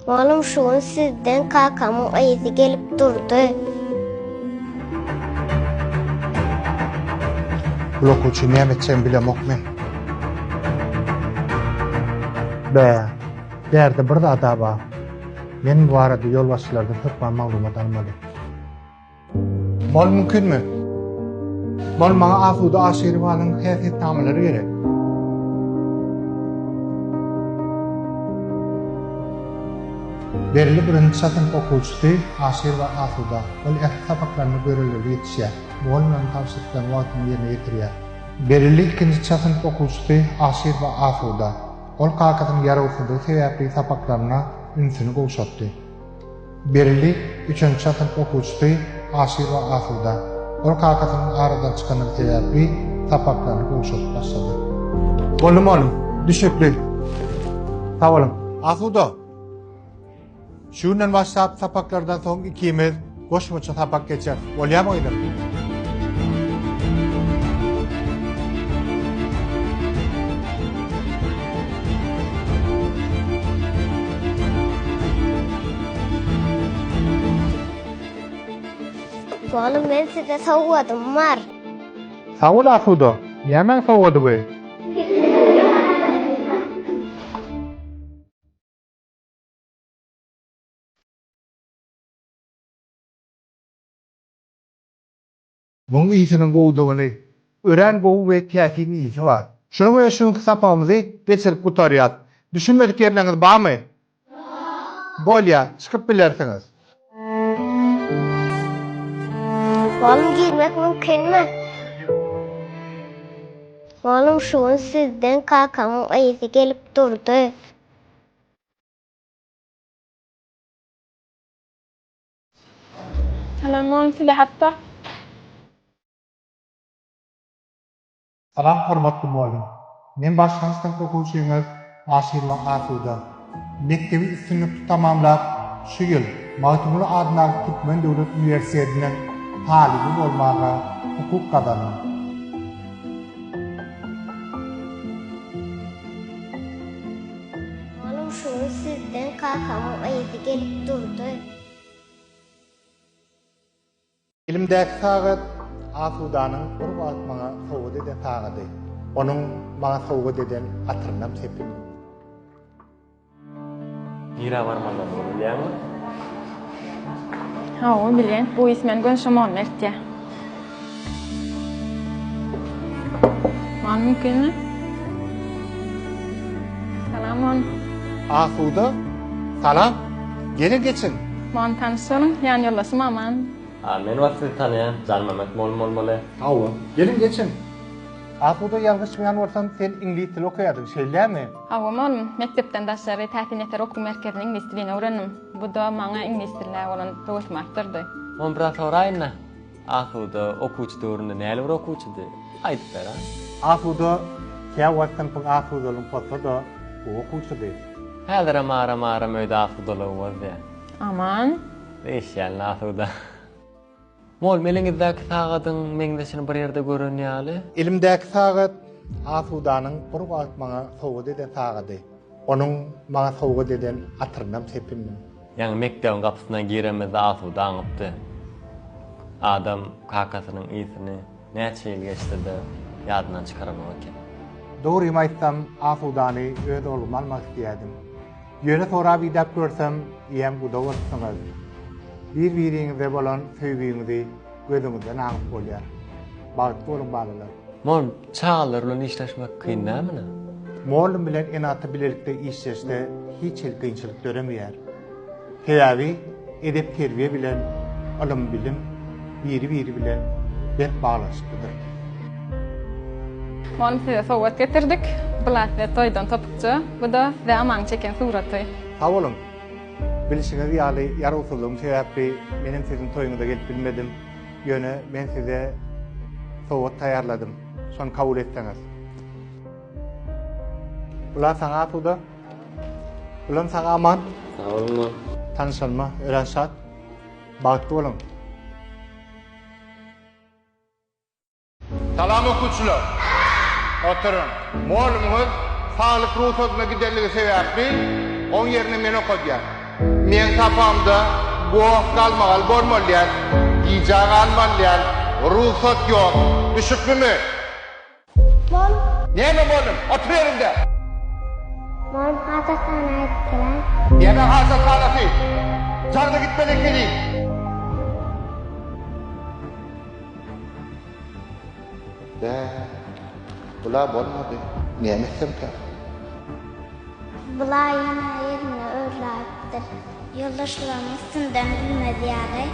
Mugallym şu gün sizden kakamyň yzy gelip durdy. Bul okuwçy näme etjegimi bilemok men. Bä, bärde bir zad-a bar. Men bu barada ýolbaşçylardan hökman maglumat almaly. Mol mümkinmi? Mol maňa Asuda Aşyrowanyň häsiýetnamalary gerek. Belli birinji synp okuwçysy Aşyrowa Asuda. Ol ähli sapaklaryny görelgeli ýetişýär. Mugallymlaryň tabşyryklaryny wagtynda ýerine ýetirýär. Belli ikinji synp okuwçysy Aşyrowa Asuda. Ol kakasynyň ýarawsyzlygy sebäpli sapaklaryna ünsüni gowşatdy. Berildi, üçünji synp okuwçysy Aşyrowa Asuda. Ol kakasynyň aradan çykanlygy sebäpli sapaklaryny gowşadyp başlady. Boldy mugallym, düşnükli. Sag boluň. Asuda! Şu günden başlap sapaklardan soň ikimiz goşmaça sapak geçeris. Bolýarmy gyzym? Mugallym men size sowgadym bar. Sag bol Asuda. Nämäň sowgady bu? Muň ysynyň gowudygyny. Örän gowy we täsin ysy bar. Şunuň bilen şu günki sapagymyzy geçirip gutarýas. Düşünmedik ýerleriňiz barmy? Ýok. Bolýa, çykyp bilersiňiz. Mugallym girmek mümkinmi? Mugallym şu gün sizden kakamyň yzy gelip durdy. Salam mugallym size hatda. Salam hormatly mugallym. Men başlangyç synp okuwçyňyz Aşyrowa Asuda. Mekdebi üstünlikli tamamlap, şu ýyl Magtymguly adyndaky Türkmen döwlet uniwersitetiniň talyby bolmaga hukuk gazandym. Mugallym şu gün sizden kakamyň yzy gelip durdy. Elimdäki sagat Asudanyň bir wagt maňa sowgat eden sagady. Onuň maňa sowgat eden atyrynam sepindim. Nirä barmalydygyny bilýäňmi? Hawa, bilýän. Bu is meni göni şo molla eltýär. Mon mümkinmi? Salam, Mon. Asuda, salam. Geliň geçiň. Mon, tanyş boluň. Ýan ýoldaşym Aman. A, men wagt sizi tanaýan. Janmämmet mollum bolmaly. Hawa, geliň geçiň. Asuda ýalňyşmaýan bolsam sen iňlis dili okaýardyň, şeýle dälmi? Hawa, mollum. Mekdepden daşary Täsin eser okuw merkezinde iňlis dilini öwrendim. Bu-da maňa iňlis diline bolan höwesimi artdyrdy. Mon biraz soraýyn-da. Asuda okuwçy döwründe näli bir okuwçydy? Aýdyp ber-a. Asuda käwagt synpyň asudalygyny pozsa-da, gowy okuwçydy. Häzirem aram-aram öýde asudalygy bozýar. Aman. Degişýän Asuda. Mol, eliňizdäki sagadyň meňzeşini bir ýerde gören ýaly. Elimdäki sagat Asudanyň bir wagt maňa sowgat eden sagady. Onuň maňa sowgat eden atyrynam sepindim. Ýaňy mekdebiň gapysyndan girenimizde Asuda aňypdy. Adam kakasynyň ysyny näçe ýyl geçse-de ýadyndan çykaranok eken. Dogrymy aýtsam, Asudany öz ogluma almak isleýärdim. Ýöne sorap-idäp görsem, eýýäm guda bolupsyňyz. Bir-biriňize bolan söýgiňizi gözüňizden aňyp bolýar. Bagtly boluň balalar. Mol, çagalar bilen işleşmek kyn dälmini? Mollum bilen ene-ata bilelikde işleşse hiç hili kynçylyk döremeýär. Sebäbi edep-terbiýe bilen ylym-bilim biri-biri bilen berk baglanyşyklydyr. Mugallym size sowgat getirdik. Bula size toýdan topukça, bu-da size Amanyň çeken suraty. Sag boluň. Bilşiňiz ýaly ýarawsyzlygym sebäpli menem siziň toýuňyza gelip bilmedim. Ýöne men size sowgat taýýarladym. Şony kabul etseňiz. Bular saňa Asuda. Bulam saňa Aman. Sag boluň mugallym. Tanyşanyma örän şat. Bagtly boluň. Salam okuwçylar! Oturyň. Mugallymyňyz saglyk rugsadyna gidenligi sebäpli, oň ýerine men okadýan. Meň sapagymda goh-galmagal bolmaly däl, gijä galmaly däl, rugsat ýok. Düşüklimi? Bol. Näme boldum? Otur ýeriňde! Mugallym hajathana gidip gelen. Näme hajathanasy? Jaňda gitmeli ekeniň. Bä, bula bolmady. Näme etsemkäm? Bula ýene ýerinde örläpdir. Ýoldaşlaryň üstünden gülmez ýaly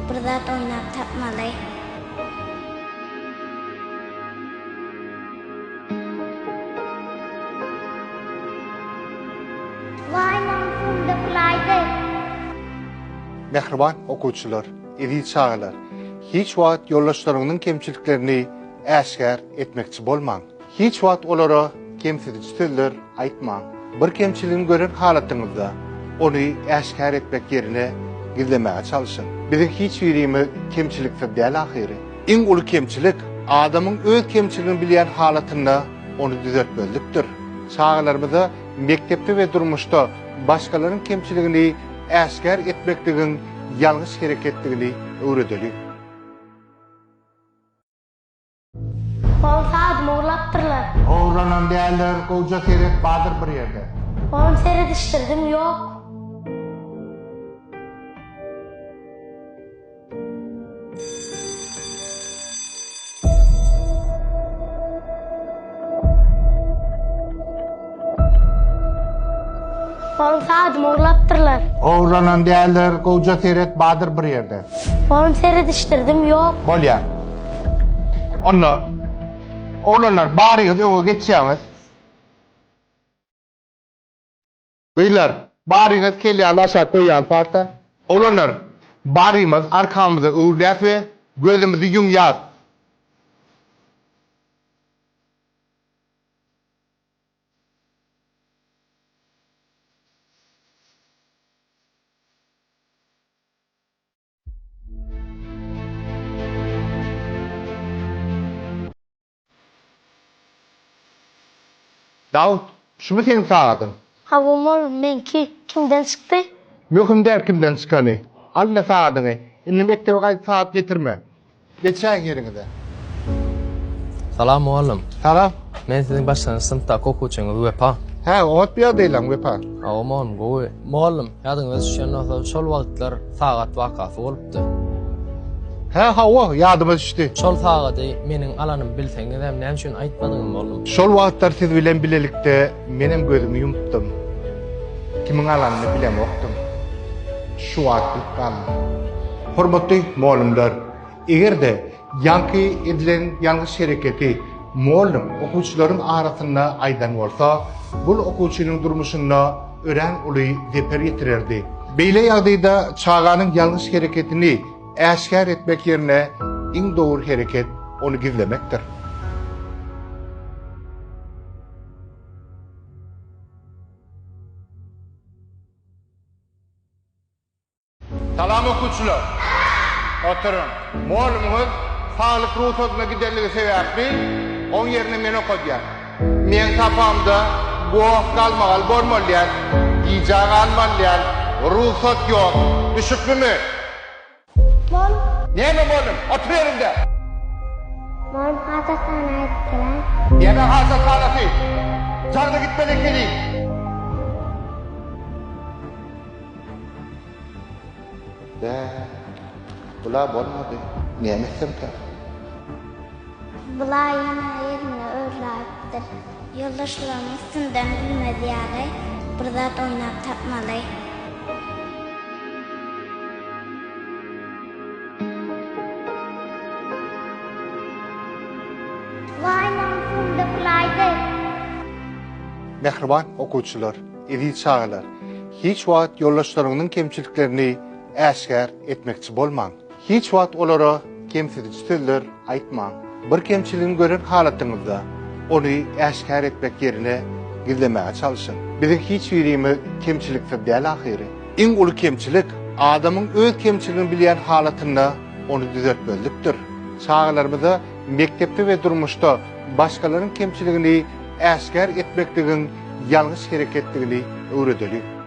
bir zat oýnap tapmaly. Waý, maňa suwum döküläýdi. Mähriban okuwçylar, eziz çagalar, hiç wagt ýoldaşlaryňyzyň kemçiliklerini äşgär etmekçi bolmaň. Hiç wagt olara kemsidiji sözler aýtmaň. Bir kemçiligini gören halatyňyzda, ony äşgär etmek ýerine gizlemäge çalşyň. Biziň hiç birimiz kemçiliksiz däl ahyry. Iň uly kemçilik, adamyň öz kemçiligini bilýän halatynda ony düzeltmezlikdir. Çagalarymyza mekdepde we durmuşda başgalaryň kemçiligini äşgär etmekligiň ýalňyş hereketdigini öwredeliň. Oň sadymy ogurlapdyrlar. Ogurlanan däldir, gowja seret bardyr bir ýerde. Ony seredişdirdim, ýok. Oň sadymy ogurlapdyrlar. Ogurlanan däldir, gowja seret bardyr bir ýerde. Ony seredişdirdim, ýok. Bolýar. Onda, oglanlar, baryňyz öňe geçýäňiz. Gyzlar, baryňyz kelläni aşak goýýan parta. Oglanlar, barymyz arkamyza öwrülýäs we gözümizi ýumýas. Dawut, şumy seniň sagadyň? Hawa mol, meňki. Kimden çykdy? Möhüm däl kimden çykany. Al ine sagadyňy. Indi mekdebe gaýdyp sagat getirme. Geçäýiň ýeriňize. Salam mugallym. Salam. Men siziň başlangyç synpdaky okuwçyňyz Wepa. Hä, oňat bir ýagdaýlaň Wepa. Hawa mugallym, gowy. Mugallym, ýadyňyza düşýän bolsa, şol wagtlar sagat wakasy bolupdy. Hä, hawa, ýadyma düşdi. Şol sagady meniň alanymy bilseňizem näme üçin aýtmadyňyz mugallym? Şol wagtlar siz bilen bilelikde menem gözümi ýumupdym. Kimiň alanyny bilemokdym. Şu wagt bilip galdym. Hormatly mugallymlar, eger-de ýaňky edilen ýalňyş hereketi mugallym okuwçylaryň arasynda aýdan bolsa, bul okuwçynyň durmuşynda örän uly zeper ýetirerdi. Beýle ýagdaýda çaganyň ýalňyş hereketini äşgär etmek ýerine iň dogry hereket ony gizlemekdir. Salam okuwçylar! Oturyň. Mugallymyňyz saglyk rugsadyna gidenligi sebäpli, oň ýerine men okadýan. Meň sapagymda goh-galmagal bolmaly däl, gijä galmaly däl, rugsat ýok. Düşüklimi? Bol. Näme boldum? Otur ýeriňde! Mugallym hajathana gidip gelen. Näme hajathanasy? Jaňda gitmeli ekeniň. Bä, bula bolmady. Näme etsemkäm? Bula ýene ýerinde örläpdir. Ýoldaşlaryň üstünden gülmez ýaly bir zat oýnap tapmaly. Waý, maňa suwum döküläýdi. Mähriban okuwçylar, eziz çagalar, hiç wagt ýoldaşlaryňyzyň kemçiliklerini äşgär etmekçi bolmaň. Hiç wagt olara kemsidiji sözler aýtmaň. Bir kemçiligini gören halatyňyzda, ony äşgär etmek ýerine gizlemäge çalşyň. Biziň hiç birimiz kemçiliksiz däl ahyry. Iň uly kemçilik, adamyň öz kemçiligini bilýän halatynda ony düzeltmezlikdir. Çagalarymyza mekdepde we durmuşda başgalaryň kemçiligini äşgär etmekligiň ýalňyş hereketdigini öwredeliň.